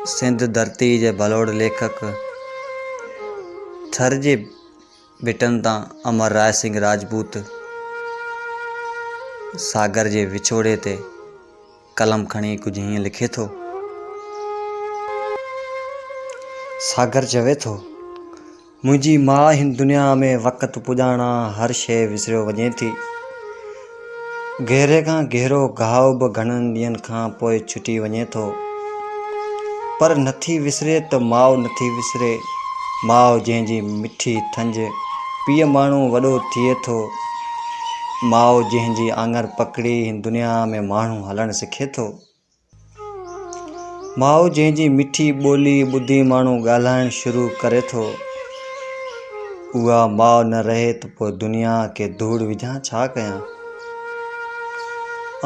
سنڌ ڌرتي جي ڀلوڙ ليکڪ ٿر جي ڀٽن تان امر راء سنگهه راجپوت ساگر جي وڇوڙي تي قلم کڻي ڪجهه هيئن لکي ٿو. ساگر چوي ٿو، منهنجي ماء هن دنيا ۾ وقت پڄاڻان هر شيء وسريو وڃي ٿي. گهري کان گهرو گهاء به گهڻن ڏينهن کان پوء ڇٽي وڃي ٿو. پر نٿي وسري ته ماء نٿي وسري. ماء جنهن جي مٺي ٿنج پيء ماڻهو وڏو ٿئي ٿو. ماء جنهن جي آڱر پڪڙي هن دنيا ۾ ماڻهو هلڻ سکي ٿو. ماء جنهن جي مٺي ٻولي ٻڌي ماڻهو ڳالهائڻ شروع ڪري ٿو، اها ماء نه رهي ته پوء دنيا کي ڌوڙ وجهان ڇا ڪيان؟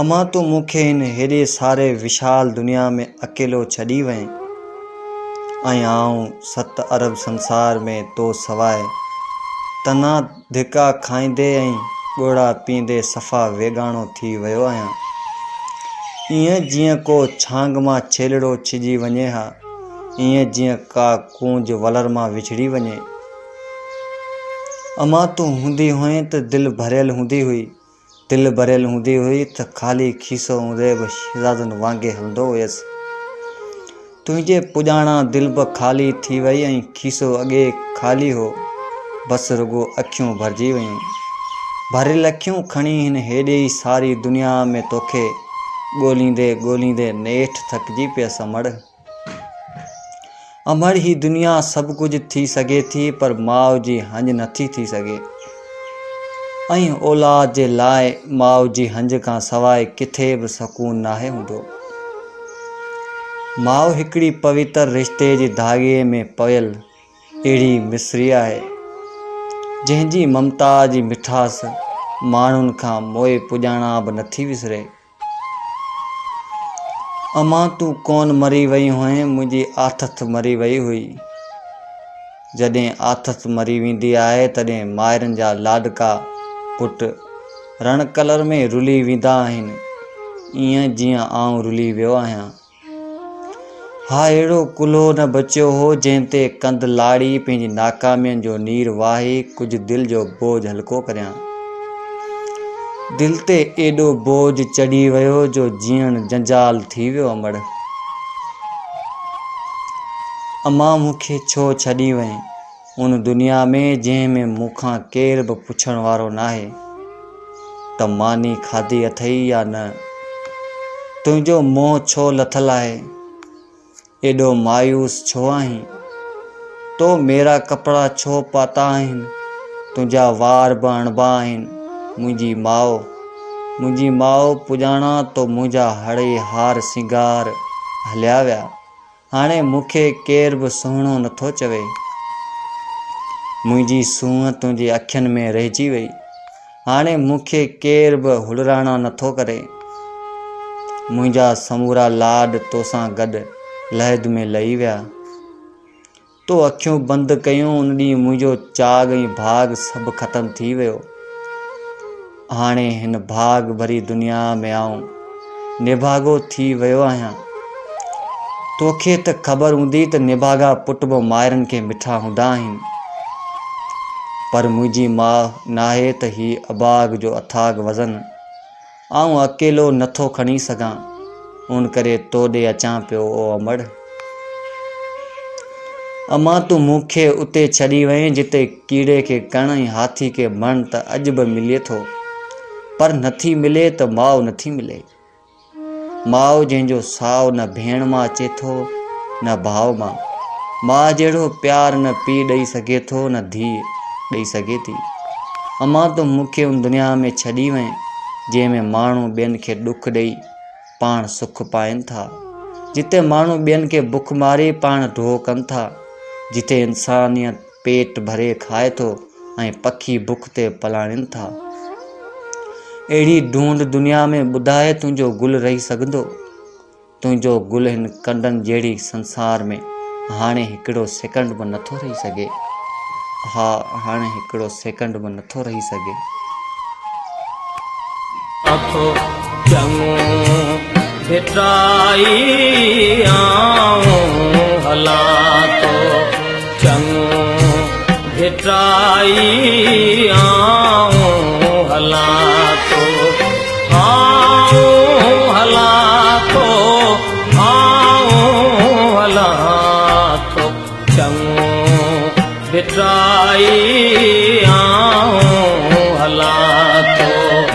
امان تون مون کي هن هيڏي ساري وشال دنيا ۾ اڪيلو ڇڏي وئين ۽ آئون ست ارب سنسار ۾ تو سواء تنها ڌڪا کائيندي ۽ ڳوڙها پيئندي صفا ويڳاڻو ٿي ويو آهيان. ائين جيئن ڪو ڇانگ مان ڇيلڙو ڇڄي وڃي ها، ائين جيئن ڪا ڪونج ولر مان وڇڙي وڃي. امان تون هوندي هئين ته دل ڀريل هوندي هئي. دل ڀريل هوندي هئي ته خالي کيسو هوندي به شهزادن وانگي هلندو هيس. تنهنجي پڄاڻان دل به خالي ٿي وئي ۽ کيسو اڳي خالي هو، بس رڳو اکيون ڀرجي ويون. ڀريل اکيون کڻي هن هيڏي ساري دنيا ۾ توکي ڳوليندي ڳوليندي نيٺ ٿڪجي پيس امڙ. امڙ هي دنيا سڀ ڪجهه ٿي سگهي ٿي پر ماء جي هنج نٿي ٿي سگهي ۽ اولاد جي لاء ماء جي هنج کان سواء ڪٿي به سڪون ناهي هوندو. ماء هڪڙي پويتر رشتي جي ڌاڳي ۾ پويل اهڙي مصري آهي، جنهن جي ممتا جي مٺاس ماڻهن کان موئي پڄاڻان به نٿي وسري. امان تون ڪونه مري وئي هئين، منهنجي آٿت مري وئي هئي. جڏهن آٿت مري ويندي آهي تڏهن مائرن جا لاڏڪا پٽ رڻ ڪلر ۾ رلي ويندا آهن، ائين جيئن آئون رلي ويو آهيان. ها اهڙو ڪلهو نه بچيو هو جنهن تي ڪنڌ لاڙي پنهنجي ناڪامين جو نير واهي ڪجهه دل جو بوجهه هلڪو ڪريان. دل تي ايڏو بوجهه چڙهي ويو جو جيئڻ جنجال ٿي ويو امڙ. امان مون کي ڇو ڇڏي وئين ان دنيا ۾ جنهن ۾ مون کان ڪير به پڇڻ وارو ناهي ته ماني کاڌي اٿئي يا نه؟ تنهنجو منهن ڇو لٿل آهي؟ ايڏو مايوس ڇو آهين؟ تو ميرا ڪپڙا ڇو پاتا آهن؟ تنهنجا وار به اڻبا آهن منهنجي ماء! منهنجي ماء پڄاڻان تو منهنجا هڙئي هار سينگار هليا ويا. هاڻي مون کي ڪير به سهڻو نٿو چوي. منهنجي سونهن تنهنجي اکين ۾ رهجي وئي. هاڻي مون کي ڪير به هڙراڻا نٿو ڪري. منهنجا سمورا لاڏ توسان گڏ لحد ۾ لهي ويا. تو اکيون بند ڪيون ان ڏينهن منهنجو چاڳ ۽ ڀاڳ سڀ ختم ٿي ويو. هاڻي هن ڀاڳ ڀري دنيا ۾ آئون نڀاڳو ٿي ويو آهيان. توکي ته خبر هوندي ته نڀاڳا پٽ به مائرن کي مٺا هوندا آهن. پر منهنجي ماء ناهي ته هي اڀاڳ جو اٿاڳ وزن آئون اڪيلو نه ٿو کڻي سگهان، ان ڪري تو ڏي اچان پيو او امڙ! امان تون مون کي اتي ڇڏي وئين جتي ڪيڙي کي ڪڻ ۽ هاٿي کي مڻ ته اڄ به ملي ٿو، پر نٿي ملي ته ماء نٿي ملي. ماء جنهن جو ساء نه ڀيڻ مان اچي ٿو نه ڀاء مان. ماء جهڙو پيار نه پيء ڏئي سگهي ٿو نه ڌيء ڏئي سگهي ٿي. امان تون مون کي ان دنيا ۾ ڇڏي وئين جنهن ۾ ماڻهو ٻين کي ڏک ڏئي پاڻ سک پائين ٿا. جتي ماڻهو ٻين کي بک ماري پاڻ ڍوء ڪن ٿا. جتي انسانيت پيٽ ڀري کائي ٿو ۽ پکي بک تي پلاڻين ٿا. اهڙي ڍونڍ دنيا ۾ ٻڌائي تنهنجو گل رهي سگهندو؟ تنهنجو گل هن ڪنڊن جهڙي سنسار ۾ هاڻي هڪڙو سيڪنڊ به نٿو رهي سگهي. ها، هاڻي هڪڙو سيڪنڊ به نٿو رهي سگهي. اٿو چڱو ڀٽائي آئون. ڀٽائي آئون هلان ٿو، آئون هلان ٿو، آئون هلان ٿو، چڱو ڀٽائي آئون هلان ٿو.